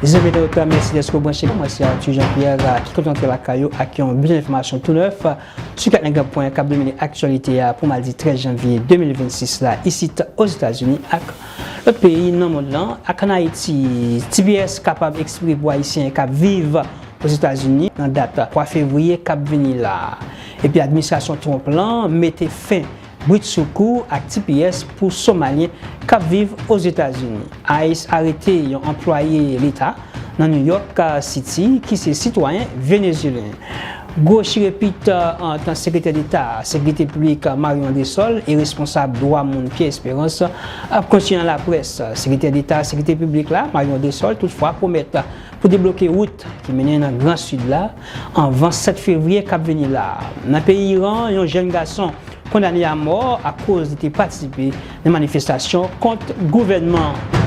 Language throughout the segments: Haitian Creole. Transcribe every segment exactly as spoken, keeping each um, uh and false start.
Zanmi entènot, mèsi dèske w branche. Mwen se Arthur Jean-Pierre, ki kontan antre lakay ou ak yon bilan enfòmasyon tou nèf sou kat nèg pwen k ap domine aktyalite a pou madi trèz janvye de mil vennsis la, isit Ozetazini ak lòt peyi nan mond lan, ak ann Ayiti. T P S kapab eksplike pou Ayisyen k ap viv Ozetazini nan dat twa fevriye k ap vini la. Epi administrasyon Trump lan mete fen britsoukou ak T P S pou Somalyen k ap viv Ozetazini. ICE arete yon anplwaye leta nan New York City ki se sitwayen venezuelyen. Gwo chirepit ant Sekretè Deta Sekirite Piblik Marion Andrésol e responsab dwa moun Pierre Espérance ap kontinye nan laprès. Sekretè Deta Sekirite Piblik la, Marion Andrésol, toutfwa pwomèt pou debloke wout ki mennen nan Gran Sid la anvan sèt fevriye k ap vini la. Nan peyi Iran, yon jèn gason kondane a mò akoz li te patisipe nan manifestasyon kont gouvènman an.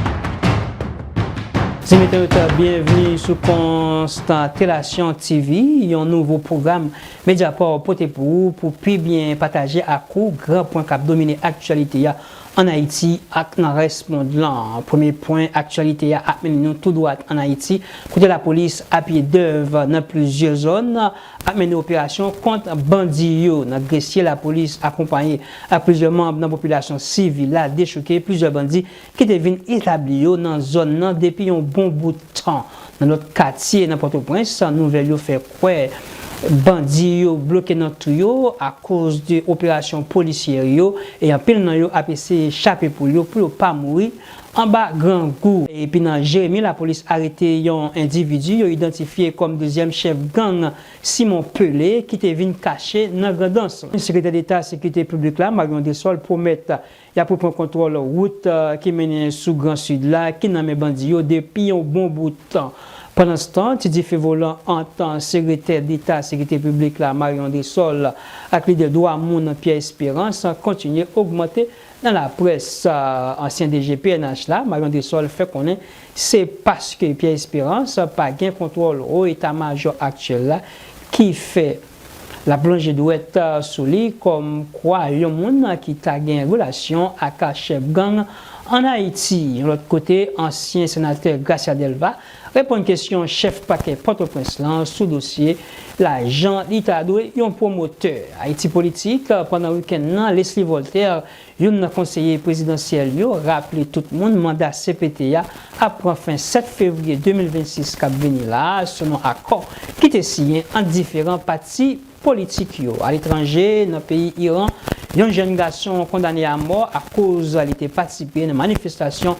Zanmi entènot, byenvni sou Konstelasyon T V, yon nouvo pwogram Mediaport pote pou ou pou pi byen pataje ak ou gran pwen k ap domine aktyalite a ann Ayiti ak nan rès mond lan. Premye pwen aktyalite a ap mennen nou tou dwat ann Ayiti, kote lapolis a pye dèv nan plizyè zòn ap mennen operasyon kont bandi yo. Nan Gresye, lapolis akonpaye ak plizyè manm nan popilasyon sivil la dechouke plizyè bandi ki te vin etabli yo nan zòn nan depi yon bon bout tan. Nan lòt katye nan Pòtoprens, nouvèl yo fè kwè bandi yo bloke nan twou yo akoz de operasyon polisyè yo, e anpil nan yo ap eseye chape poul yo pou yo pa mouri anba grangou. Epi nan Jeremi, lapolis arete yon endividi yo idantifye kòm dezyèm chèf gang Simon Pelé ki te vin kache nan Grandans. Sekretè Deta Sekirite Piblik la, Marion Andrésol, pwomèt y ap reprann kontwòl wout, eh, ki mennen sou Gran Sid la, ki nan men bandi yo depi yon bon bout tan. Pandanstan, ti dife volan ant Sekretè Deta Sekirite Piblik la, Marion Andrésol, ak lidè dwa moun Pierre Espérance kontinye ogmante nan laprès. Eh, ansyen D G P N H la, Marion Andrésol, fè konnen se paske Pierre Espérance pa gen kontwòl wo eta majò aktyèl la ki fè l ap lonje dwèt, eh, sou li kòmkwa yon moun ki ta gen relasyon ak chèf gang ann Ayiti. Yon lòt kote, ansyen senatè Gracia Delva reponn kesyon chèf pakè Pòtoprens lan sou dosye lajan li ta dwe yon pwomotè. Ayiti Politik, pandan wikenn nan, Leslie Voltaire, youn nan konseye prezidansyèl yo, raple tout moun manda C P T a ap pran fen sèt fevriye de mil vennsis k ap vini la a, selon akò ki te siyen ant diferan pati politik yo. Aletranje, nan peyi Iran, yon jèn gason kondane a mò akoz li te patisipe nan manifestasyon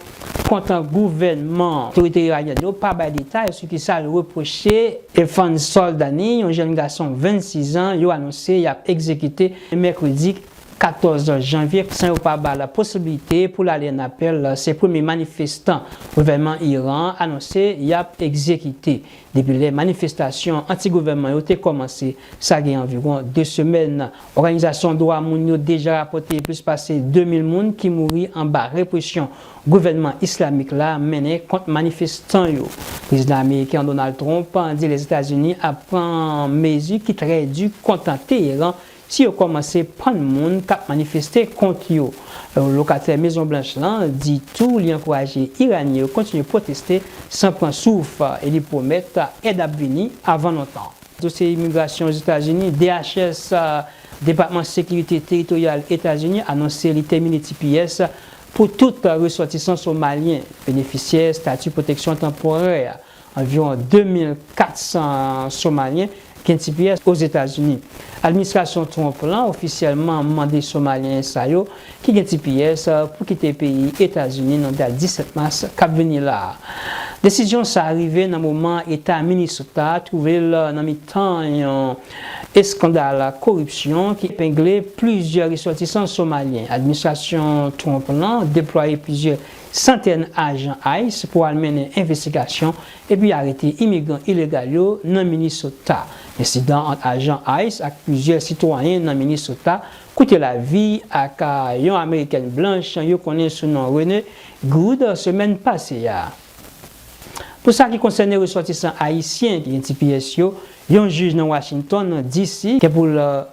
kont gouvènman an. Otorite iranyen yo pa bay detay sou kisa yo repwoche Efan Soldani, yon jèn gason vennsis an, yo anonse y ap egzekite mèkredi katòz janvye, san yo pa ba l posiblite pou l ale ann apèl. Se premye manifestan gouvènman Iran an anonse y ap egzekite depi lè manifestasyon anti-gouvènman yo te kòmanse, sa gen anviwon de semèn. Òganizasyon dwa moun yo deja rapòte plis pase de mil moun ki mouri anba represyon gouvènman islamik la mennen kont manifestan yo. Prezidan ameriken an, Donald Trump, di Lèzetazini ap pran mezi ki trè di kont Teheran si yo kòmanse pann moun k ap manifeste kont yo. Lokatè Mezon Blanch lan di tou li ankouraje Iranyen yo kontinye pwoteste san pran souf e li pwomèt èd ap vini avan lontan. Dosye imigrasyon Ozetazini, D H S, Depatman Sekirite Teritoryal Etazini anonse li tèmine T P S pou tout resòtisan somalyen benefisyè estati pwoteksyon tanporè. Anviwon de mil kat san Somalyen gen T P S Ozetazini. Administrasyon Trump lan ofisyèlman mande Somalyen sa yo ki gen T P S pou kite peyi Etazini nan dat disèt mas k ap vini la a. Desizyon sa a rive nan moman Eta Minnesota twouve l nan mitan yon eskandal koripsyon ki epengle plizyè resòtisan somalyen. Administrasyon Trump lan deplwaye plizyè santèn ajan ICE pou al mennen envestigasyon epi arete imigran ilegal yo nan Minnesota. Ensidan ant ajan ICE ak plizyè sitwayen nan Minnesota koute lavi ak, a, yon Amerikèn blanch yo konnen sou non Renee Good semèn pase a. Pou sa ki konsène resòtisan ayisyen ki gen T P S yo, yon jij nan Washington, D C, gen pou l, a,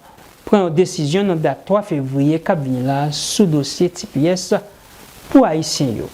pran yon desizyon nan dat twa fevriye k ap vini la sou dosye T P S pou Ayisyen yo.